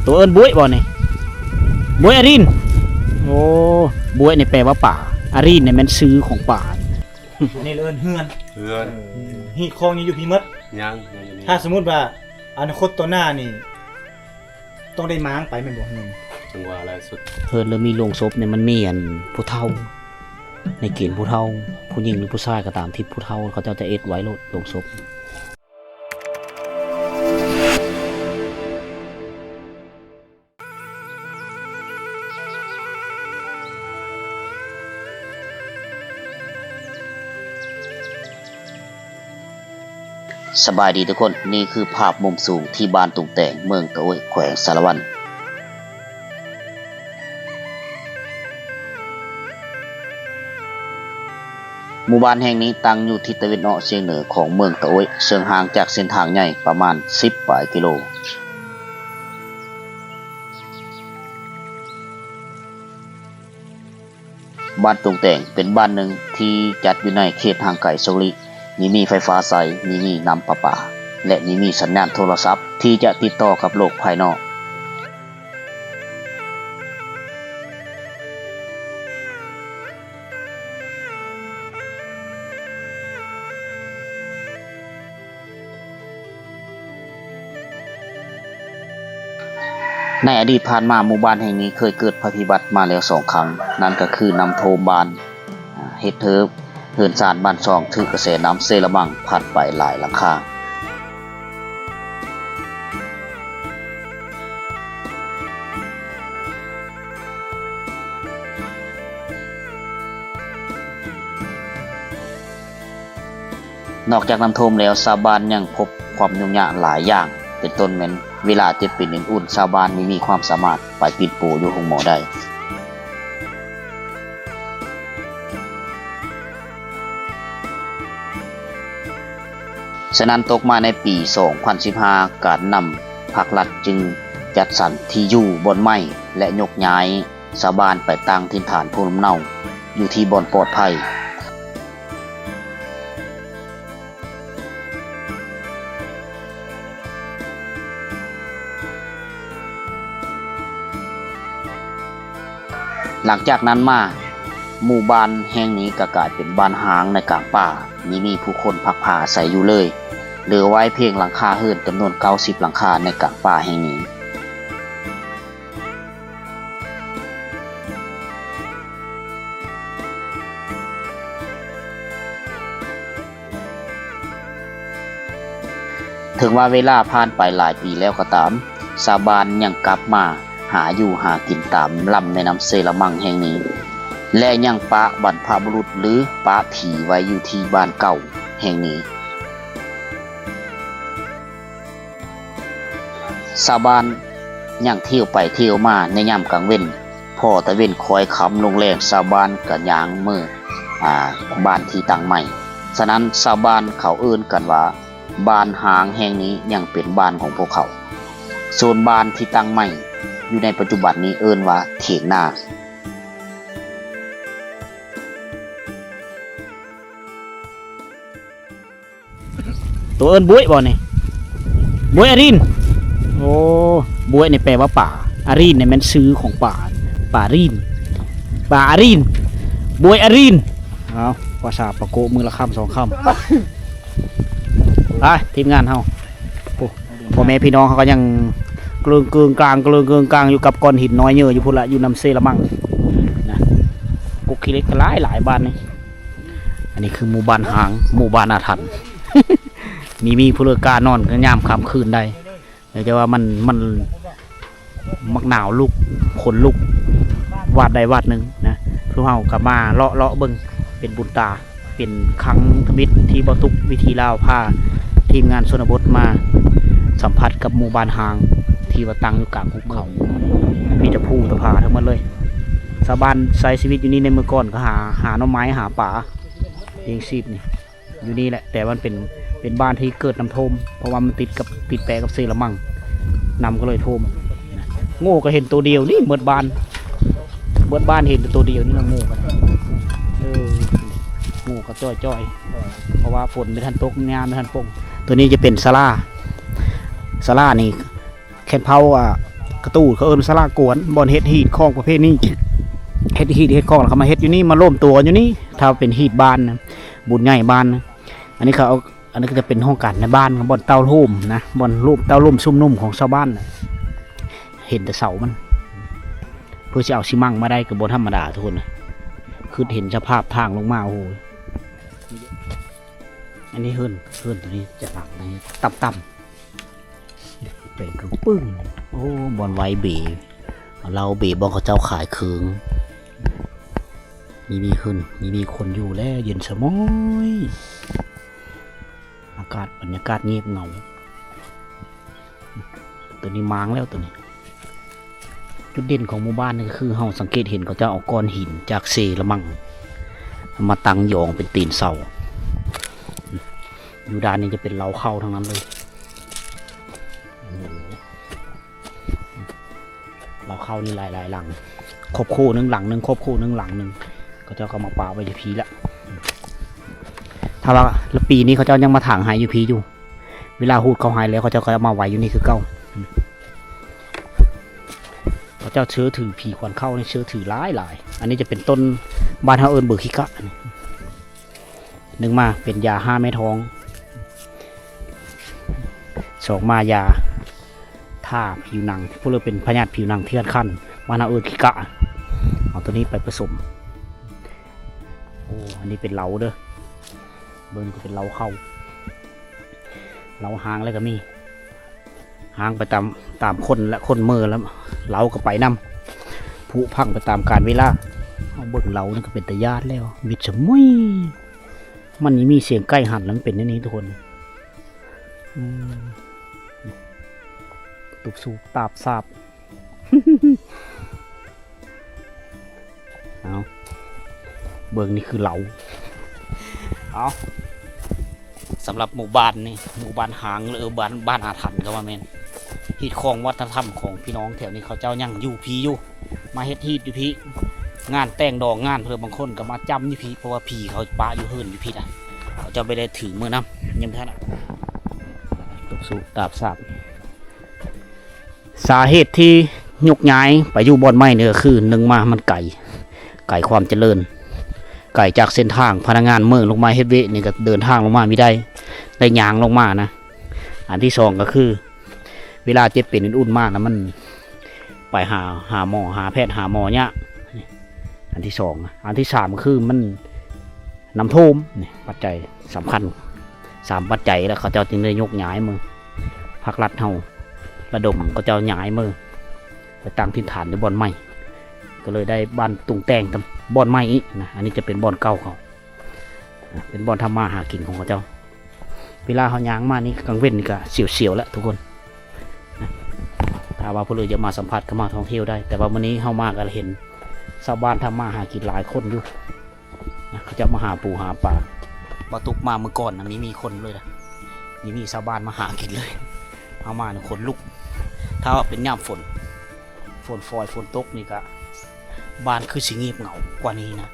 ໂຕເອີ້ນບວຍບໍ່ນີ້? ບວຍອາຣິນ. ໂອ້ ບວຍນີ້ແປວ່າປາ, ອາຣິນນີ້ແມ່ນຊື່ຂອງປາ. ອັນນີ້ເອີ້ນເຮືອນ. ເຮືອນ. ຮີດຄອງຍັງຢູ່ພີ້ໝົດ? ຍັງ, ຍັງຢູ່ນີ້. ຖ້າສົມມຸດວ່າອະນາຄົດຕໍ່ໜ້ານີ້ ຕ້ອງໄດ້ມ້າງໄປແມ່ນບໍ່? ເຮືອນ ຈັ່ງວ່າຫຼາຍສຸດ ເຮືອນເລີ່ມມີໂລງສົບນີ້ ມັນມີອັນຜູ້ເຖົ້າ ໃນເກນຜູ້ເຖົ້າ, ຜູ້ຍິງຫຼືຜູ້ຊາຍກໍຕາມ ທີ່ຜູ້ເຖົ້າ ເຂົາເຈົ້າຈະເຮັດໄວ້ໂລດໂລງສົບ. ສະບາຍດີທຸກຄົນ, ນີ້ຄືພາບມຸມສູງທີ່ບ້ານຕຸງແຕງ ເມືອງຕະໂອ້ຍ ແຂວງສາລະວັນ. ໝູ່ບ້ານແຫ່ງນີ້ຕັ້ງຢູ່ທິດຕາເວັນອອກສຽງເໜືອຂອງເມືອງຕະໂອ້ຍ, ເຊິ່ງຫ່າງຈາກເສັ້ນທາງໃຫຍ່ປະມານສິບປາຍກິໂລ. ບ້ານຕຸງແຕງເປັນບ້ານໜຶ່ງທີ່ຈັດຢູ່ໃນເຂດຫ່າງໄກໂຊກລີ, ມີມີໄຟຟ້າໃຊ້, ມີມີນ້ຳປະປາ ແລະ ມີມີສັນຍານໂທລະສັບທີ່ຈະຕິດຕໍ່ກັບໂລກພາຍນອກ. ໃນອະດີດຜ່ານມາ, ໝູ່ບ້ານແຫ່ງນີ້ເຄີຍເກີດໄພພິບັດມາແລ້ວສອງຄັ້ງ, ນັ້ນກໍຄືນ້ຳຖ້ວມບ້ານ, ເຮັດໃຫ້ເຮືອນຊານບ້ານຊ່ອງຖືກກະແສນ້ຳເຊລະມັງພັດໄປຫຼາຍຫຼັງຄາ. ນອກຈາກນ້ຳຖ້ວມແລ້ວ, ຊາວບ້ານຍັງພົບຄວາມຫຍຸ້ງຍາກຫຼາຍຢ່າງ, ເປັນຕົ້ນແມ່ນເວລາຈະເປັນອຸ່ນໆ, ຊາວບ້ານບໍ່ມີຄວາມສາມາດໄປປິ່ນປົວຢູ່ໂຮງໝໍໄດ້. ສະນັ້ນ, ຕົກມາໃນປີສອງພັນສິບຫ້າ, ການນຳພາກລັດຈຶ່ງຈັດສັນທີ່ຢູ່ບ່ອນໃໝ່ ແລະ ຍົກຍ້າຍຊາວບ້ານໄປຕັ້ງຖິ່ນຖານພູນລຳເນົາຢູ່ທີ່ບ່ອນປອດໄພ. ຫຼັງຈາກນັ້ນມາ, ໝູ່ບ້ານແຫ່ງນີ້ກໍກາຍເປັນບ້ານຮ້າງໃນກາງປ່າ, ມີມີຜູ້ຄົນພັກພາອາໄສຢູ່ເລີຍ, ເຫຼືອໄວ້ພຽງຫຼັງຄາເຮືອນຈຳນວນເກົ້າສິບຫຼັງຄາໃນກາງປ່າແຫ່ງນີ້. ເຖິງວ່າເວລາຜ່ານໄປຫຼາຍປີແລ້ວກໍຕາມ, ຊາວບ້ານຍັງກັບມາຫາຢູ່ຫາກິນຕາມລຳແມ່ນ້ຳເຊລະມັງແຫ່ງນີ້ ແລະ ຍັງປະບັນພະບຸລຸດ ຫຼື ປະຜີໄວ້ຢູ່ທີ່ບ້ານເກົ່າແຫ່ງນີ້. ຊາວບ້ານຍັງທ່ຽວໄປທ່ຽວມາໃນຍາມກາງເວັນ, ພໍຕາເວັນຄ້ອຍຄ່ຳລົງແລ້ງ, ຊາວບ້ານກໍຍ່າງເມືອ, ອາ, ບ້ານທີ່ຕັ້ງໃໝ່. ສະນັ້ນ, ຊາວບ້ານເຂົາເອີ້ນກັນວ່າ ບ້ານຮ້າງແຫ່ງນີ້ຍັງເປັນບ້ານຂອງພວກເຂົາ. ສ່ວນບ້ານທີ່ຕັ້ງໃໝ່ຢູ່ໃນປັດຈຸບັນນີ້ເອີ້ນວ່າຖຽງນາ. ໂຕເອີ້ນບວຍບໍ່ນີ້? ບວຍອາຣິນ. ໂອ້ ບວຍນີ້ແປວ່າປາ, ອາຣິນນີ້ແມ່ນຊື່ຂອງປາ, ປາຣີນ, ປາອາຣິນ, ບວຍອາຣິນ. ເອົາ ພາສາປາໂກະ ມື້ລະຄຳສອງຄຳ. ໄປ ທີມງານເຮົາ. ໂອ້ ພໍ່ແມ່ພີ່ນ້ອງເຮົາກໍຍັງເກິ່ງເກີງກາງ, ເກິ່ງເກີງກາງຢູ່ກັບກ້ອນຫີນນ້ອຍເຍີຢູ່ພຸ້ນລະ, ຢູ່ນຳເຊລະມັງນະ. ກົກຂີ້ເຫຼັກກໍຫຼາຍໆ ບ້ານນີ້. ອັນນີ້ຄືໝູ່ບ້ານຮ້າງ, ໝູ່ບ້ານອາຖັນ. ມີ ມີຜູ້ເລີກກ້ານອນຍາມຄ່ຳຄືນໄດ້. ແຕ່ວ່າມັນ ມັນມັກໜາວລຸກ ຂົນລຸກ ວາດໃດວາດໜຶ່ງນະ. ຄືເຮົາກໍມາເລາະໆເບິ່ງ ເປັນບຸນຕາ. ເປັນຄັ້ງທຳອິດທີ່ບໍ່ຕຸກວິຖີລາວພາທີມງານຊົນນະບົດມາສຳຜັດກັບໝູ່ບ້ານຮ້າງທີ່ວ່າຕັ້ງຢູ່ກາງຫຸບເຂົາ. ມີແຕ່ພູແຕ່ຜາທັງໝົດເລີຍ. ຊາວບ້ານໃຊ້ຊີວິດຢູ່ນີ້ໃນເມື່ອກ່ອນກໍຫາ ຫາໜໍ່ໄມ້ ຫາປາ ລ້ຽງຊີບນີ້ ຢູ່ນີ້ແຫຼະ. ແຕ່ມັນເປັນ ເປັນບ້ານທີ່ເກີດນ້ຳຖ້ວມ ເພາະວ່າມັນຕິດກັບ ຕິດແປກັບເຊລະມັງ ນ້ຳກໍເລີຍຖ້ວມ. ໂງ່ກໍເຫັນໂຕດຽວນີ້ ໝົດບ້ານ ໝົດບ້ານເຫັນແຕ່ໂຕດຽວນີ້ລະ ໂງ່ກໍໄດ້. ເອີ ໂງ່ກໍຈ່ອຍໆ ເພາະວ່າຝົນບໍ່ທັນຕົກ ຍາມບໍ່ທັນປົງ. ໂຕນີ້ຈະເປັນສາລາ ສາລານີ້ ແຄມເຜົ່າ ອ່າ ກະຕູ ເຂົາເອີ້ນສາລາກວນ ບ່ອນເຮັດຮີດຄອງປະເພນີ ເຮັດຮີດເຮັດຄອງ ແລ້ວເຂົາມາເຮັດຢູ່ນີ້ ມາລວມຕົວກັນຢູ່ນີ້ ຖ້າເປັນຮີດບ້ານນະ ບຸນໃຫຍ່ບ້ານນະ. ອັນນີ້ເຂົາເອົາ ອັນນີ້ກໍຈະເປັນຫ້ອງການໃນບ້ານ ບ່ອນເຕົ້າໂຮມນະ ບ່ອນໂຮມ ເຕົ້າໂຮມຊຸມນຸມຂອງຊາວບ້ານນະ. ເຫັນແຕ່ເສົາມັນ ເພື່ອຊິເອົາຊີມັງມາໄດ້ກໍບໍ່ທຳມະດາທຸກຄົນນະ. ຄືເຫັນສະພາບທາງລົງມາ ໂອ້ໂຫ. ອັນນີ້ເຮືອນ ເຮືອນຕົວນີ້ຈະຫຼັງໃນຕ່ຳໆ ເປັນກຶ່ງປຶ້ງ. ໂອ້ ບ່ອນໄວ້ເບ ເຫຼົ້າເບ ບ່ອນເຂົາເຈົ້າຂາຍເຄື່ອງ. ມີ ມີເຮືອນ ມີ ມີຄົນຢູ່ແລ້ວ ເຢັນສະໝອຍ. ອາກາດ ບັນຍາກາດງຽບເຫງົາ. ຕົວນີ້ມ້າງແລ້ວຕົວນີ້. ຈຸດເດັ່ນຂອງໝູ່ບ້ານນີ້ກໍຄືເຮົາສັງເກດເຫັນເຂົາເຈົ້າເອົາກ້ອນຫີນຈາກເຊລະມັງ ມາຕັ້ງຢອງເປັນຕີນເສົາ. ຢູ່ດ້ານນີ້ຈະເປັນເລົ້າເຂົ້າທັງນັ້ນເລີຍ. ໂອ້ໂຫ ເລົ້າເຂົ້ານີ້ຫຼາຍໆຫຼັງ ຄອບຄົວໜຶ່ງຫຼັງໜຶ່ງ ຄອບຄົວໜຶ່ງຫຼັງໜຶ່ງ ເຂົາເຈົ້າກໍມາປະໄວ້ຢູ່ພີ້ລະ. ຖ້າວ່າ ລະປີນີ້ເຂົາເຈົ້າຍັງມາຖາງໄຮ່ຢູ່ພີ້ຢູ່. ເວລາຮູດເຂົ້າໄຮ່ແລ້ວ ເຂົາເຈົ້າກໍເອົາມາໄວ້ຢູ່ນີ້ຄືເກົ່າ. ເຂົາເຈົ້າເຊື່ອຖືຜີຂວັນເຂົ້ານີ້ ເຊື່ອຖືຫຼາຍໆ. ອັນນີ້ຈະເປັນຕົ້ນ ບ້ານເຮົາເອີ້ນເບີຂີ້ກະ. ໜຶ່ງມາເປັນຢາຫາແມ່ທ້ອງ ສອງມາຢາທາຜິວໜັງ ຜູ້ເລີເປັນພະຍາດຜິວໜັງທີ່ຄັນໆ ບ້ານເຮົາເອີ້ນຂີ້ກະ ເອົາຕົວນີ້ໄປປະສົມ. ໂອ້ ອັນນີ້ເປັນເລົ້າເດີ ເບິ່ງນີ້ກໍເປັນເລົ້າເຂົ້າ ເລົ້າຮ້າງແລ້ວກໍມີ ຮ້າງໄປຕາມ ຕາມຄົນ ແລະ ຄົນເມີ້ແລ້ວ ເລົ້າກໍໄປນຳ ຜຸພັງໄປຕາມການເວລາ. ເຮົາເບິ່ງເລົ້ານີ້ກໍເປັນຕາຢ້ານແລ້ວ ມິດສະໝຸຍ. ມັນມີສຽງໄກ່ຫັນ ແລ້ວມັນເປັນແນວນີ້ທຸກຄົນ. ອືມ ຕຸບສູບຕາບສາບ. ເອົາ ເບິ່ງ ນີ້ຄືເລົ້າ. ເອົາ ສຳລັບໝູ່ບ້ານນີ້ ໝູ່ບ້ານຮ້າງ ຫຼື ບ້ານ ບ້ານອາຖັນກໍວ່າແມ່ນ ຮີດຄອງວັດທະນະທຳຂອງພີ່ນ້ອງແຖວນີ້ ເຂົາເຈົ້າຍັງຢູ່ພີ້ຢູ່ ມາເຮັດຮີດຢູ່ພີ້. ງານແຕ່ງດອງງານເພິ່ນ ບາງຄົນກໍມາຈ້ຳຢູ່ພີ້ ເພາະວ່າຜີເຂົາປະຢູ່ເຮືອນຢູ່ພີ້ນະ ເຂົາເຈົ້າບໍ່ໄດ້ຖືເມືອນຳ. ຍັງບໍ່ທັນ ຕຸບສູບຕາບສາບ. ສາເຫດທີ່ຍົກຍ້າຍໄປຢູ່ບ່ອນໃໝ່ນີ້ກໍຄື ໜຶ່ງມາມັນໄກ ໄກຄວາມຈະເລີນ ໄກຈາກເສັ້ນທາງພະນັກງານເມືອລົງມາເຮັດວຽກນີ້ ກໍເດີນທາງລົງມາມີໄດ້ ໄດ້ຍ່າງລົງມານະ. ອັນທີສອງກໍຄື ເວລາເຈັບເປັນອຸ່ນໆມານະ ມັນໄປຫາ ຫາໝໍ ຫາແພດ ຫາໝໍຍາກ. ອັນທີສອງ. ອັນທີສາມກໍຄືມັນ ນ້ຳຖ້ວມນີ້ ປັດໄຈສຳຄັນ ສາມປັດໄຈ ແລ້ວເຂົາເຈົ້າຈຶ່ງໄດ້ຍົກຍ້າຍເມືອ ພາກລັດເຮົາລະດົມເຂົາເຈົ້າຍ້າຍເມືອ ໄປຕັ້ງຖິ່ນຖານຢູ່ບ່ອນໃໝ່ ກໍເລີຍໄດ້ບ້ານຕຸງແຕ່ງກັບບ່ອນໃໝ່ອີກນະ. ອັນນີ້ຈະເປັນບ່ອນເກົ່າເຂົາ ເປັນບ່ອນທຳມາຫາກິນຂອງເຂົາເຈົ້າ. ເວລາເຮົາຍ່າງມານີ້ກາງເວັນນີ້ກະສຽວໆແຫຼະທຸກຄົນ. ຖ້າວ່າຜູ້ໃດຢາກມາສຳຜັດກໍມາທ່ອງທ່ຽວໄດ້ ແຕ່ວ່າມື້ນີ້ເຮົາມາກໍເຫັນຊາວບ້ານທຳມາຫາກິນຫຼາຍຄົນຢູ່ນະ ເຂົາເຈົ້າມາຫາປູຫາປາ. ບໍ່ຕຸກມາມື້ກ່ອນນະ ມີ ມີຄົນເລີຍນະ ມີ ມີຊາວບ້ານມາຫາກິນເລີຍ. ເຮົາມານີ້ຂົນລຸກ. ຖ້າວ່າເປັນຍາມຝົນ ຝົນຝອຍ ຝົນຕົກນີ້ກະ ບ້ານຄືຊິງຽບເຫງົາກວ່ານີ້ນະ.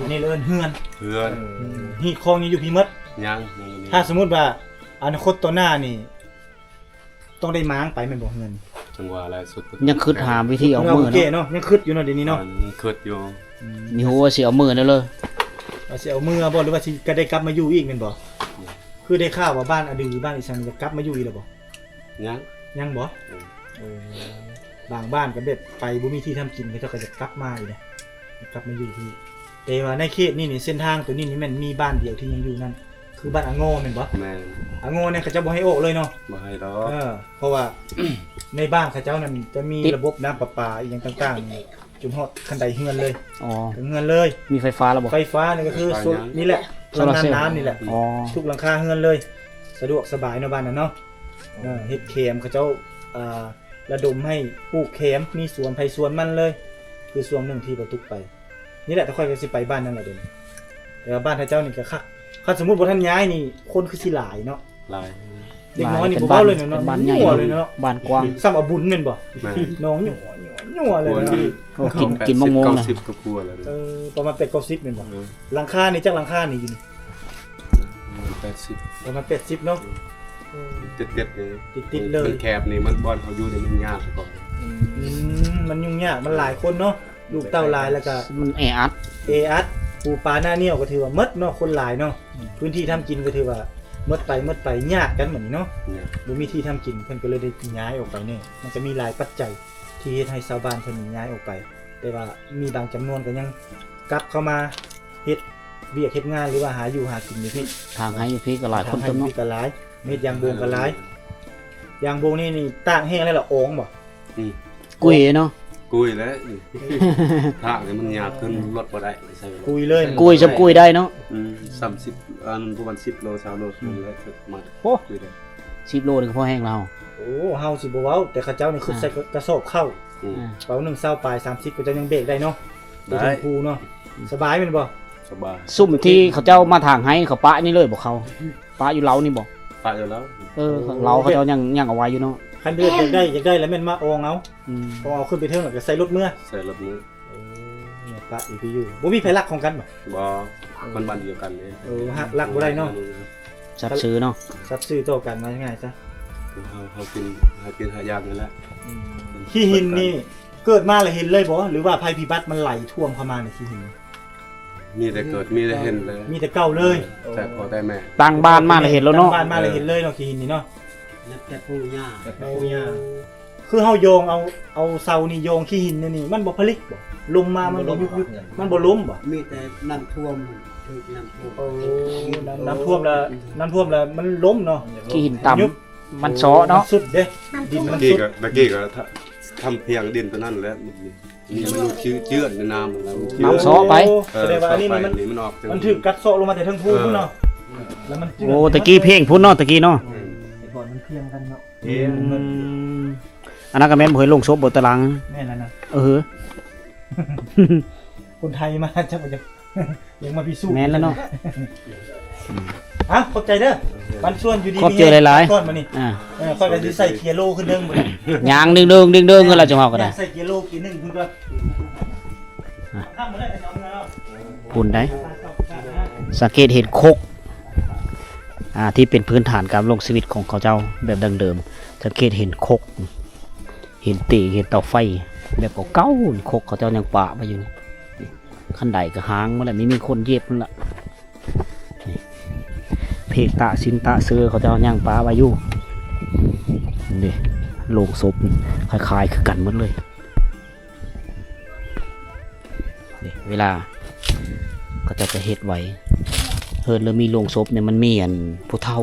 ອັນນີ້ເອີ້ນເຮືອນ ເຮືອນ ເອີ ຮີດຄອງຍັງຢູ່ພີ້ໝົດ? ຍັງ ຍັງຢູ່ນີ້. ຖ້າສົມມຸດວ່າອະນາຄົດຕໍ່ໜ້ານີ້ ຕ້ອງໄດ້ມ້າງໄປແມ່ນບໍ່ເຮືອນ? ຈັ່ງວ່າແຫຼະ ສຸດ ຍັງຄິດຫາວິທີອອກມືເນາະ ເນາະ ຍັງຄິດຢູ່ເນາະ ດຽວນີ້ເນາະ ອືມ ຍັງຄິດຢູ່. ອືມ ມີຮູ້ວ່າຊິເອົາມືແນວເລີຍ ວ່າຊິເອົາມືບໍ່ ຫຼືວ່າຊິ ກໍໄດ້ກັບມາຢູ່ອີກແມ່ນບໍ່? ອືມ ຄືໄດ້ຂ່າວວ່າບ້ານອະດື ບ້ານອີສັງ ຈະກັບມາຢູ່ອີກແລ້ວບໍ່? ຍັງ ຍັງບໍ່? ອືມ ເອີ ບາງບ້ານກໍແບບໄປບໍ່ມີທີ່ທຳກິນ ເຂົາເຈົ້າກໍຈະກັບມາອີກເດ້ ກັບມາຢູ່ທີ່. ແຕ່ວ່າໃນເຂດນີ້ນີ້ ເສັ້ນທາງໂຕນີ້ນີ້ແມ່ນມີບ້ານດຽວທີ່ຍັງຢູ່ນັ້ນ ຄືບ້ານອາງໍແມ່ນບໍ່? ແມ່ນ ອາງໍນີ້ເຂົາເຈົ້າບໍ່ໃຫ້ອອກເລີຍເນາະ? ບໍ່ໃຫ້ດອກ. ເອີ ເພາະວ່າ ໃນບ້ານເຂົາເຈົ້ານັ້ນຈະມີ ຕິດ ລະບົບນ້ຳປະປາອີ່ຫຍັງຕ່າງໆນີ້ ຈົນຮອດຂັ້ນໄດເຮືອນເລີຍ. ອໍ ເຖິງເຮືອນເລີຍ. ມີໄຟຟ້າແລ້ວບໍ່? ໄຟຟ້ານີ້ກໍຄື ໄຟຟ້າ ໂຊ ຍັງ ນີ້ແຫຼະ ພະລັງງານນ້ຳນີ້ແຫຼະ. ອໍ ທຸກຫຼັງຄາເຮືອນເລີຍ. ສະດວກສະບາຍເນາະ ບ້ານນັ້ນເນາະ. ເອີ ເຮັດແຄມ ເຂົາເຈົ້າ ອ່າ ລະດົມໃຫ້ປູກແຄມ ມີສວນໃຜສວນມັນເລີຍ ຄືຊ່ວງໜຶ່ງທີ່ປະຕຸກໄປ. ນີ້ແຫຼະ ແຕ່ຂ້ອຍກໍຊິໄປບ້ານນັ້ນລະເດ ແຕ່ວ່າບ້ານເຂົາເຈົ້ານີ້ກໍຄັກ. ຄັນສົມມຸດບໍ່ທັນຍ້າຍນີ້ ຄົນຄືຊິຫຼາຍເນາະ. ຫຼາຍ ເດັກນ້ອຍນີ້ບໍ່ເວົ້າເລີຍເນາະ ເປັນບ້ານໃຫຍ່ ເນາະ ບ້ານກວ້າງ ສ່ຳອະບຸນແມ່ນບໍ່? ແມ່ນ ນ້ອງຍົວໆເລີຍເນາະ. ໂອ້ ກິນ ກິນໝາກມ່ວງນະ ເກົ້າສິບກວ່າແລ້ວ. ເອີ ປະມານແປດເກົ້າສິບແມ່ນບໍ່? ເອີ ຫຼັງຄານີ້ ຈັກຫຼັງຄານີ້ຢູ່ນີ້? ປະມານແປດສິບ ປະມານແປດສິບເນາະ. ເອີ ຕິດໆເດ້ ຕິດໆເລີຍ ມັນແຄບນີ້ ມັນບ່ອນເຮົາຢູ່ນີ້ມັນຍາກກ່ອນ ອືມ ມັນຫຍຸ້ງຍາກ ມັນຫຼາຍຄົນເນາະ ລູກເຕົ້າຫຼາຍ ແລ້ວກະມັນແອອັດ ແອອັດ ປູປາໜ້າໜຽວກໍຖືວ່າໝົດເນາະ ຄົນຫຼາຍເນາະ ອືມ ພື້ນທີ່ທຳກິນກໍຖືວ່າໝົດໄປ ໝົດໄປ ຍາກກັນບັດນີ້ເນາະ ຍາກ ບໍ່ມີທີ່ທຳກິນ ເພິ່ນກໍເລີຍໄດ້ຍ້າຍອອກໄປແດ່ ມັນກໍມີຫຼາຍປັດໄຈທີ່ເຮັດໃຫ້ຊາວບ້ານເພິ່ນຍ້າຍອອກໄປ ແຕ່ວ່າມີບາງຈຳນວນກໍຍັງກັບເຂົ້າມາເຮັດວຽກເຮັດງານ ຫຼືວ່າຫາຢູ່ຫາກິນຢູ່ພີ້ ທາງໄຮ່ຢູ່ພີ້ກໍຫຼາຍຄົນເຕີບເນາະ ທາງໄຮ່ຢູ່ພີ້ກໍຫຼາຍ ເຮັດຢາງບົງກໍຫຼາຍ ຢາງບົງນີ້ ນີ້ຕາກແຫ້ງແລ້ວລະອອງບໍ່? ອືມ ກຸຍເນາະ ກຸຍແລ້ວ ທາງນີ້ມັນຍາກຂຶ້ນລົດບໍ່ໄດ້ ໃສ່ລົດ ກຸຍເລີຍ ກຸຍ ສ່ຳກຸຍໄດ້ເນາະ ອືມ ສາມສິບ ອັນປະມານສິບໂລ ຊາວໂລ ອືມ ນີ້ແຫຼະ ມາ ໂອ້ ກຸຍໄດ້ ສິບໂລນີ້ກໍພໍແຮງແລ້ວ ໂອ້ ເຮົາຊິບໍ່ເວົ້າ ແຕ່ເຂົາເຈົ້ານີ້ ອ່າ ຂຸດໃສ່ກະສອບເຂົ້າ ອືມ ອ່າ ເປົາໜຶ່ງຊາວປາຍ ສາມສິບ ເຂົາເຈົ້າຍັງເບກໄດ້ເນາະ ໄດ້ ເປັນພູເນາະ ອືມ ສະບາຍແມ່ນບໍ່? ສະບາຍ ຊຸມທີ່ເຂົາເຈົ້າມາຖາງໄຮ່ ເຂົາປະນີ້ເລີຍບໍ່ ເຂົາປະຢູ່ເລົານີ້ບໍ່? ປະຢູ່ເລົາ ເອີ ເລົາເຂົາເຈົ້າຍັງ ຍັງເອົາໄວ້ຢູ່ເນາະ ຄັນເພິ່ນຢາກໄດ້ ຢາກໄດ້ລະແມ່ນມາອອງເອົາ ອືມ ເອົາຂຶ້ນໄປເທິງລະກໍໃສ່ລົດເມືອ ໃສ່ລົດເມືອ ເອີ ປະຢູ່ ບໍ່ມີໃຜລັກຂອງກັນບໍ່? ບໍ່ ມັນບ້ານດຽວກັນເດ້ ເອີ ລັກ ລັກບໍ່ໄດ້ເນາະ ສັດຊື່ເນາະ ສັດຊື່ຕໍ່ກັນ ວ່າງ່າຍຊະ ເຮົາ ເຮົາກິນ ຫາກິນຫາຢ່າງນີ້ແຫຼະ ອືມ ຂີ້ຫີນນີ້ເກີດມາລະເຫັນເລີຍບໍ່ ຫຼືວ່າໄພພິບັດມັນໄຫຼຖ້ວມເຂົ້າມາໃນຂີ້ຫີນ? ມີແຕ່ເກີດ ມີແຕ່ເຫັນເລີຍ ມີແຕ່ເກົ່າເລີຍ ແຕ່ພໍ່ແຕ່ແມ່ ຕັ້ງບ້ານມາລະເຫັນໂລດເນາະ ຕັ້ງບ້ານມາລະເຫັນເລີຍເນາະ ຂີ້ຫີນນີ້ເນາະ ນັບແຕ່ປູ່ຍ່າ ແຕ່ປູ່ຍ່າ ຄືເຮົາຢອງເອົາ ເອົາເສົານີ້ຢອງຂີ້ຫີນນີ້ ມັນບໍ່ຜະລິກບໍ່? ລົມມາມັນບໍ່ຍຸບໆ ມັນບໍ່ລົ້ມບໍ່? ມີແຕ່ນ້ຳຖ້ວມ ຖືກນ້ຳຖ້ວມ ໂອ້ ນ້ຳ ນ້ຳຖ້ວມລະ ນ້ຳຖ້ວມລະມັນລົ້ມເນາະ ຂີ້ຫີນຕ່ຳ ມັນເຊາະເນາະ ມັນຊຸດເດ້ ດິນມັນຊຸດ ຕະກີ້ກໍ ຕະກີ້ກໍທຳພຽງດິນຕົວນັ້ນແຫຼະ ນີ້ມັນເຈື່ອນໃນນ້ຳ ນ້ຳເຊາະໄປ ເອີ ສະແດງວ່າອັນນີ້ມັນ ມັນຖືກກັດເຊາະລົງມາແຕ່ເທິງພູພຸ້ນເນາະ ແລ້ວມັນເຈື່ອນ ໂອ້ ຕະກີ້ເພງພຸ້ນເນາະ ຕະກີ້ເນາະ ແຕ່ກ່ອນມັນພຽງກັນເນາະ ອືມ ອັນນັ້ນກໍແມ່ນບໍ່ເຫັນໂລງສົບບໍ່ຕາຫຼັງ ແມ່ນແລ້ວນະ ເອີ ຄົນໄທມາຈັກບໍ່ຈັກ ຍັງມາພິສູດ ແມ່ນແລ້ວເນາະ ເອົ້າ ຂອບໃຈເດີ ປັນສ່ວນຢູ່ດີ ຂອບໃຈຫຼາຍໆ ກ່ອນບັດນີ້ ອ່າ ເອີ ຂ້ອຍກໍຊິໃສ່ເກຍໂລຂຶ້ນເດີບັດນີ້ ຍ່າງດຶງໆໆ ແລ້ວຈັ່ງເວົ້າກໍໄດ້ ໃສ່ເກຍໂລເກຍໜຶ່ງພຸ້ນກ່ອນ ອ່າ ພຸ້ນໄດ໋ ສັງເກດເຫັນຄົກ ອ່າ ທີ່ເປັນພື້ນຖານການດຳລົງຊີວິດຂອງເຂົາເຈົ້າແບບດັ້ງເດີມ ສັງເກດເຫັນຄົກ ເຫັນເຕ ເຫັນເຕົາໄຟແບບເກົ່າໆ ຄົກເຂົາເຈົ້າຍັງປະໄວ້ຢູ່ນີ້ ຄັນໄດກໍຮ້າງໝົດແລ້ວ ມີ ມີຄົນເຫຢີບໝົດລະ ນີ້ ເພກຕະຊິນຕະເຊີເຂົາເຈົ້າຍັງປະໄວ້ຢູ່ ນີ້ໂລງສົບ ຄ້າຍໆ ຄືກັນໝົດເລີຍ ນີ້ເວລາເຂົາເຈົ້າຈະເຮັດໄວ້ ເຮືອນເລີ່ມມີໂລງສົບນີ້ ມັນມີອັນຜູ້ເຖົ້າ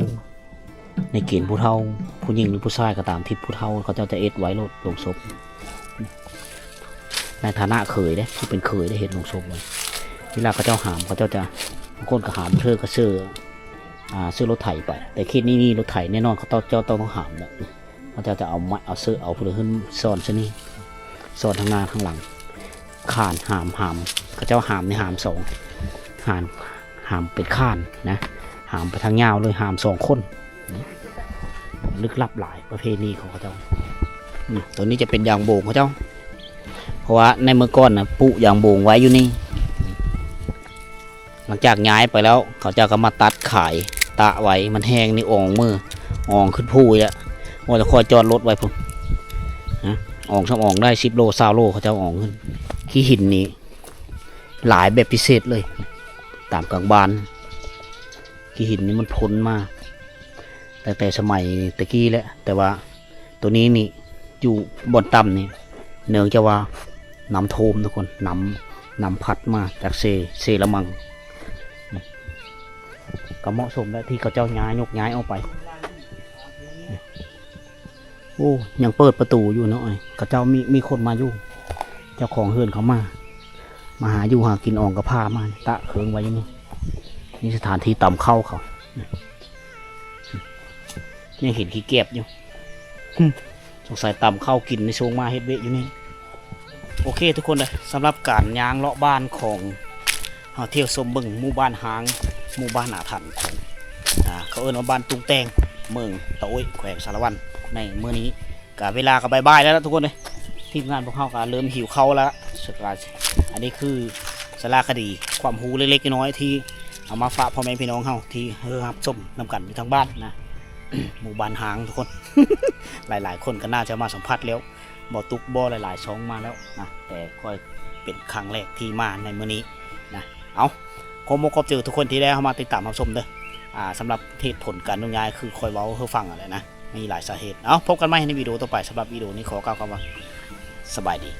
ໃນເກນຜູ້ເຖົ້າ ຜູ້ຍິງຫຼືຜູ້ຊາຍກໍຕາມທີ່ຜູ້ເຖົ້າ ເຂົາເຈົ້າຈະເຮັດໄວ້ໂລດໂລງສົບ ໃນຖານະເຂີຍເດ້ ຜູ້ເປັນເຂີຍໄດ້ເຮັດໂລງສົບໄວ້ ເວລາເຂົາເຈົ້າຫາມ ເຂົາເຈົ້າຈະ ບາງຄົນກໍຫາມເທີກະເຊີ ອ່າ ຊື້ລົດໄຖໄປ ແຕ່ເຂດນີ້ມີລົດໄຖແນ່ນອນ ເຂົາເຈົ້າ ເຈົ້າຕ້ອງຫາມແຫຼະ ເຂົາເຈົ້າຈະເອົາໄມ້ ເອົາເຊີ ເອົາຜູ້ໃດຂຶ້ນຊ້ອນຊະນີ້ ຊ້ອນທາງໜ້າທາງຫຼັງ ຄານຫາມ ຫາມ ເຂົາເຈົ້າຫາມນີ້ຫາມສອງ ຫາມ ຫາມເປັນຄານນະ ຫາມໄປທາງຍາວເລີຍ ຫາມສອງຄົນ ລຶກລັບຫຼາຍ ປະເພນີຂອງເຂົາເຈົ້າ ອືມ ຕົວນີ້ຈະເປັນຢາງໂບງເຂົາເຈົ້າ ເພາະວ່າໃນເມື່ອກ່ອນນະ ປູກຢາງໂບງໄວ້ຢູ່ນີ້ ຫຼັງຈາກຍ້າຍໄປແລ້ວ ເຂົາເຈົ້າກໍມາຕັດຂາຍ ຕະໄວ້ ມັນແຫ້ງນີ້ອອງເມີ ອອງຂຶ້ນພູອີກແລ້ວ ວ່າຈະຄ່ອຍຈອດລົດໄວ້ພຸ້ນ ອອງຊ່ຳອອງໄດ້ສິບໂລ ຊາວໂລ ເຂົາເຈົ້າອອງຂຶ້ນ ຂີ້ຫີນນີ້ ຫຼາຍແບບພິເສດເລີຍ ຕາມກາງບ້ານ ຂີ້ຫີນນີ້ມັນພົ້ນມາຕັ້ງແຕ່ສະໄໝແຕ່ກີ້ແຫຼະ ແຕ່ວ່າໂຕນີ້ນີ້ຢູ່ບ່ອນຕ່ຳນີ້ ເນື່ອງຈາກວ່ານ້ຳຖ້ວມທຸກຄົນ ນ້ຳ ນ້ຳພັດມາຈາກເຊ ເຊລະມັງ ກໍເໝາະສົມແຫຼະທີ່ເຂົາເຈົ້າຍ້າຍ ຍົກຍ້າຍອອກໄປ. ໂອ້ ຍັງເປີດປະຕູຢູ່ເນາະ ເຂົາເຈົ້າມີ ມີຄົນມາຢູ່ ເຈົ້າຂອງເຮືອນເຂົາມາ ມາຫາຢູ່ຫາກິນ ອອງກະພາມາຕະເຄີງໄວ້ຢູ່ນີ້ ນີ້ສະຖານທີ່ຕຳເຂົ້າເຂົາ ຍັງເຫັນຂີ້ແກບຢູ່ ສົງໄສຕຳເຂົ້າກິນໃນຊ່ວງມາເຮັດວຽກຢູ່ນີ້. ໂອເຄທຸກຄົນເດີ ສຳລັບການຍ່າງເລາະບ້ານຂອງເຮົາ ທ່ຽວຊົມເບິ່ງໝູ່ບ້ານຮ້າງ ໝູ່ບ້ານອາຖັນຂອງ ອ່າ ເຂົາເອີ້ນວ່າບ້ານຕຸງແຕ່ງ ເມືອງຕາໂອ້ຍ ແຂວງສາລະວັນ ໃນມື້ນີ້ ກະເວລາກໍບ່າຍໆແລ້ວລະທຸກຄົນເອີຍ ທີມງານພວກເຮົາກໍເລີ່ມຫິວເຂົ້າແລ້ວ ອັນນີ້ຄືສາລະຄະດີ ຄວາມຮູ້ເລັກໆນ້ອຍໆ ທີ່ເອົາມາຝາກພໍ່ແມ່ພີ່ນ້ອງເຮົາ ທີ່ເຮົາຮັບຊົມນຳກັນຢູ່ທາງບ້ານນະ. ໝູ່ບ້ານຮ້າງທຸກຄົນ ຫຼາຍໆຄົນກໍໜ້າຈະມາສຳຜັດແລ້ວ ບໍ່ຕຸກບໍ່ຫຼາຍໆຊ່ອງມາແລ້ວນະ ແຕ່ຂ້ອຍເປັນຄັ້ງແລກທີ່ມາໃນມື້ນີ້ນະ. ເອົາ ຂໍຂອບອົກຂອບໃຈທຸກຄົນທີ່ໄດ້ເຂົ້າມາຕິດຕາມຮັບຊົມເດີ. ອ່າ ສຳລັບເຫດຜົນການໂຍກຍ້າຍຄືຂ້ອຍເວົ້າໃຫ້ຟັງຫັ້ນແຫຼະນະ ມີຫຼາຍສາເຫດ. ເອົາ ພົບກັນໃໝ່ໃນວິດີໂອຕໍ່ໄປ. ສຳລັບວິດີໂອນີ້ຂໍກ່າວຄຳວ່າ ສະບາຍດີ.